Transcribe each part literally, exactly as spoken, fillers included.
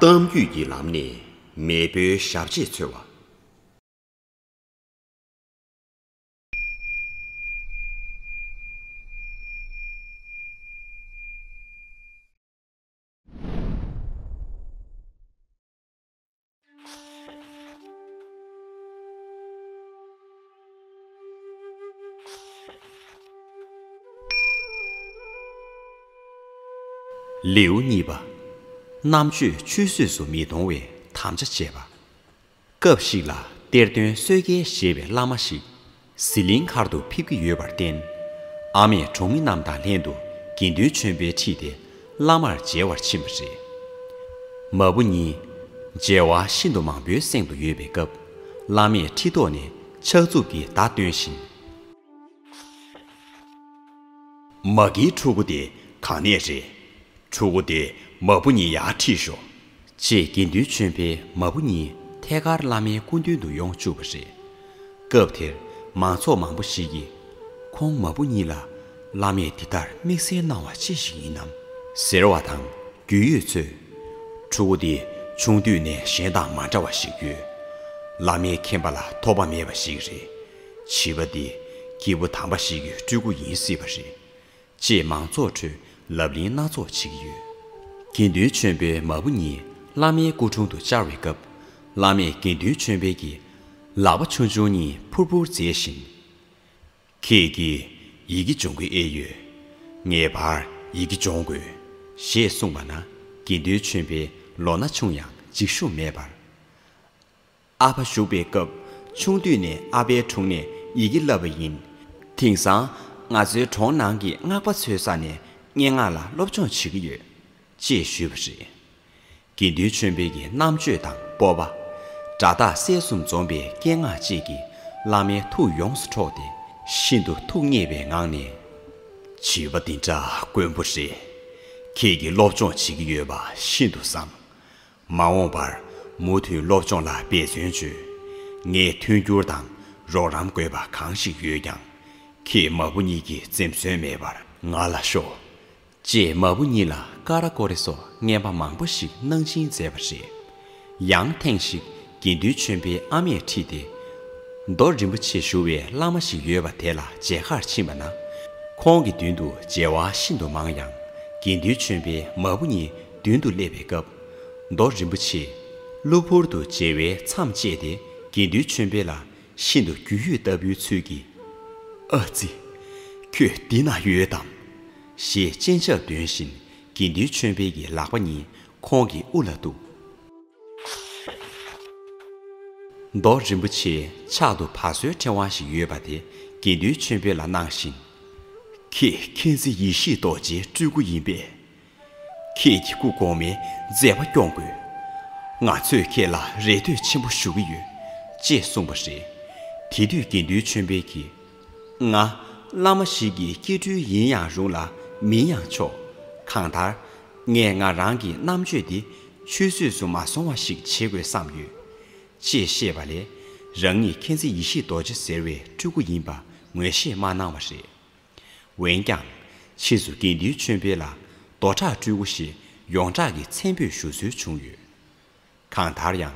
གཏམ་རྒྱུད་ཀྱི་ལམ་ནས་མེས་པོའི་ཞབས་རྗེས་འཚོལ་བ། ལེའུ་གཉིས་པ། རྣམ་དཔྱོད་ཆུད་ཟོས་སུ་མི་གཏོང་བའི་དམ་བཅའ་བཅས་པ། སྐབས་ཤིག་ལ་གཏེར་སྟོན་བསོད་རྒྱལ་ཞེས་པའི་བླ་མ་ཞིག་ཟི་ལིང་མཁར་དུ་ཕེབས་ཀྱི་ཡོད་པར་བརྟེན། ཨ་མས་གྲོང་མི་རྣམས་དང་ལྷན་དུ་དགེ་འདུན་ཆོས་འཕེལ་ཁྲིད་དེ་བླ་མར་མཇལ་བར་ཕྱིན་པ་རེད། མ་བུ་གཉིས། མཇལ་བ་ཤིན་ཏུ་མང་པོའི་གསེང་དུ་ཡོད་པའི་སྐབས། བླ་མས་ཁྲི་ཐོག་ནས་ཕྱག་མཛུབ་ཀྱིས་བརྡ་སྟོན་བཞིན། མ་གིའི་ཕྲུ་གུ་དེ་གང་ནས་རེད། ཕྲུ་གུ་དེ་མ་བུ་གཉིས་ཡར་ཁྲིད་ཤོག་ཅེས་དགེ་འདུན་ཆོས་འཕེལ་མ་བུ་གཉིས་ཐད་ཀར་བླ་མའི་སྐུ་མདུན་དུ་ཡོང་བཅུག་པ་རེད། སྐབས་དེར་མང་ཚོགས་མང་པོ་ཞིག་གིས་ཁོང་མ་བུ་གཉིས་ལ་བླ་མས་འདི་ལྟར་དམིགས་བསལ་གནང་བ་ཅི་ཞིག་ཡིན་ནམ་ཟེར་བ་དང་། རྒྱུས་ཡོད་ཚོས། ཕྲུ་གུ་འདི་ཆུང་དུས་ནས་གཞན་དང་མ་འདྲ་བ་ཞིག་ཡོད། བླ་མའི་མཁྱེན་པ་ལ་ཐོགས་པ་མེད་པ་ཞིག་རེད། བྱིས་པ་འདི་སྐྱེས་བུ་དམ་པ་ཞིག་གི་སྤྲུལ་སྐུ་ཡིན་སྲིད་པ་རེད། ཅེས་མང་ཚོགས་ཁྲོད་ལབ་གླེང་སྣ་ཚོགས་བྱེད་ཀྱི་ཡོད། དགེ་འདུན་ཆོས་འཕེལ་མ་བུ་གཉིས་བླ་མའི་སྐུ་དྲུང་དུ་བཅར་བའི་སྐབས། བླ་མས་དགེ་འདུན་ཆོས་འཕེལ་གྱི་ལག་པ་ཆུང་ཆུང་གཉིས་ཕུར་ཕུར་མཛད་བཞིན། ཁྱེད་ཀྱིས་ཡི་གེ་སྦྱོང་གི་ཨེ་ཡོད། ངེས་པར་ཡི་གེ་སྦྱོང་དགོས། ཞེས་གསུངས་པ་ན། དགེ་འདུན་ཆོས་འཕེལ་ལོ་ན་ཆུང་ཡང་འཇིགས་ཞུམ་མེད་པར། ཨ་ཕ་བཞུགས་པའི་སྐབས་ཆུང་དུས་ནས་ཨ་ཕའི་དྲུང་ནས་ཡི་གེ་བསླབས་པ་ཡིན། དེང་སང་ང་ཚོའི་གྲོང་ནང་གི་སྔགས་པ་ཚོའི་ས་ནས་སྙན་ངག་ལ་སློབ་སྦྱོང་བྱེད་ཀྱི་ཡོད། ཅེས་ཞུས་པ་རེད། དགེ་འདུན་ཆོས་འཕེལ་གྱི་རྣམ་དཔྱོད་དང་སྤོབས་པ། སྒྲ་དག་གསལ་གསུམ་འཛོམས་པའི་སྙན་ངག་ཅིག་གིས་བླ་མའི་ཐུགས་ཡོངས་སུ་འཕྲོག་སྟེ། ཤིན་ཏུ་ཐུགས་མཉེས་པའི་ངང་ནས། བྱིས་པ་འདི་འདྲ་དཀོན་པོ་རེད། ཁྱེད་ཀྱིས་སློབ་སྦྱོང་བྱེད་ཀྱི་ཡོད་པ་ཤིན་ཏུ་བཟང་། མ་འོངས་པར་མུ་མཐུད་སློབ་སྦྱོང་ལ་འབད་བརྩོན་བྱོས། ངས་མཐུན་འགྱུར་དང་རོགས་རམ་དགོས་པ་གང་ཞིག་ཡོད་ཀྱང་། ཁྱེད་མ་བུ་གཉིས་ཀྱིས་འཛེམ་ཟོན་མེད་པར་ང་ལ་ཤོག་ཅེས་མ་བུ་གཉིས་ལ་ཀ་ར་ཀོ་རེ་སོགས་རྔན་པ་མང་པོ་ཞིག་གནང་སྦྱིན་མཛད་པ་རེད། ཡང་ཐེངས་ཤིག་དགེ་འདུན་ཆོས་འཕེལ་ཨ་མས་ཁྲིད་དེ། རྡོ་རིན་པོ་ཆེ་ཞུ་བའི་བླ་མ་ཞིག་ཡོད་པ་དེ་ལ་མཇལ་ཁར་ཕྱིན་པ་ན། ཁོང་གི་མདུན་དུ་མཇལ་བ་ཤིན་ཏུ་མང་ཡང་། དགེ་འདུན་ཆོས་འཕེལ་མ་བུ་གཉིས་མདུན་དུ་སླེབས་པའི་སྐབས། རྡོ་རིན་པོ་ཆེས་གློ་བུར་དུ་མཇལ་བའི་མཚམས་བཅད་དེ་དགེ་འདུན་ཆོས་འཕེལ་ལ་ཤིན་ཏུ་རྒྱུས་ཡོད་ལྟ་བུའི་ཚུལ་གྱིས། ཨ་ཙི། ཁྱོད་འདི་ན་ཡོད་དམ། ཞེས་སྤྱན་ཆབ་འདོན་བཞིན་དགེ་འདུན་ཆོས་འཕེལ་གྱི་ལག་པ་གཉིས་ཁོང་གི་དབུ་ལ་གཏུགས། རྡོ་རིན་པོ་ཆེའི་ཕྱག་ཏུ་བ་སོའི་ཕྲེང་བ་ཞིག་ཡོད་པ་དེ་དགེ་འདུན་ཆོས་འཕེལ་ལ་གནང་བཞིན། ཁྱེད་མཁྱེན་བརྩེ་ཡེ་ཤེས་རྡོ་རྗེའི་སྤྲུལ་སྐུ་ཡིན་པས། ཁྱེད་ཀྱི་སྐུ་གོང་མའི་མཛད་པ་སྐྱོང་དགོས། ང་ཚོས་ཁྱེད་ལ་རེ་ལྟོས་ཆེན་པོ་ཞུ་གི་ཡོད། ཅེས་གསུངས་པ་རེད། དེ་དུས་དགེ་འདུན་ཆོས་འཕེལ་གྱིས། ང་བླ་མ་ཞིག་གི་སྐྱེ་སྤྲུལ་ཡིན་ཡང་རུང་ལ་མིན་ཡང་ཆོག་གང་ལྟར། ངས་ང་རང་གི་རྣམ་དཔྱོད་འདི་ཆུད་ཟོས་སུ་མ་སོང་བ་ཞིག་བྱེད་དགོས་བསམ་ཡོད། ཅེས་བཤད་པ་ལས། རང་ཉིད་མཁྱེན་བརྩེ་ཡེ་ཤེས་རྡོ་རྗེ་ཟེར་བའི་སྤྲུལ་སྐུ་ཡིན་པ་ངོས་བཞེས་མ་གནང་བ་རེད། འོན་ཀྱང་། ཕྱིས་སུ་དགེ་འདུན་ཆོས་འཕེལ་ལ་རྡོ་བྲག་སྤྲུལ་སྐུ་ཞེས་ཡོངས་གྲགས་ཀྱི་མཚན་འབོད་ཞུ་སྲོལ་བྱུང་ཡོད། གང་ལྟར་ཡང་།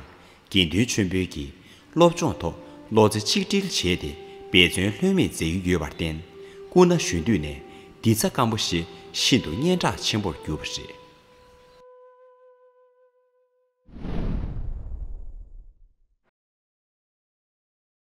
དགེ་འདུན་ཆོས་འཕེལ་གྱིས་སློབ་སྦྱོང་ཐོག་བློ་རྩེ་གཅིག་སྒྲིལ་བྱས་ཏེ་འབད་བརྩོན་ལྷོད་མེད་མཛད་ཀྱི་ཡོད་པར་བརྟེན། སྐུ་ན་གཞོན་དུས་ནས་གདན་ས་སྐམ་པོ་ཞེས་ཤིན་ཏུ་སྙན་གྲགས་ཆེན་པོར་གྱུར་པ་རེད།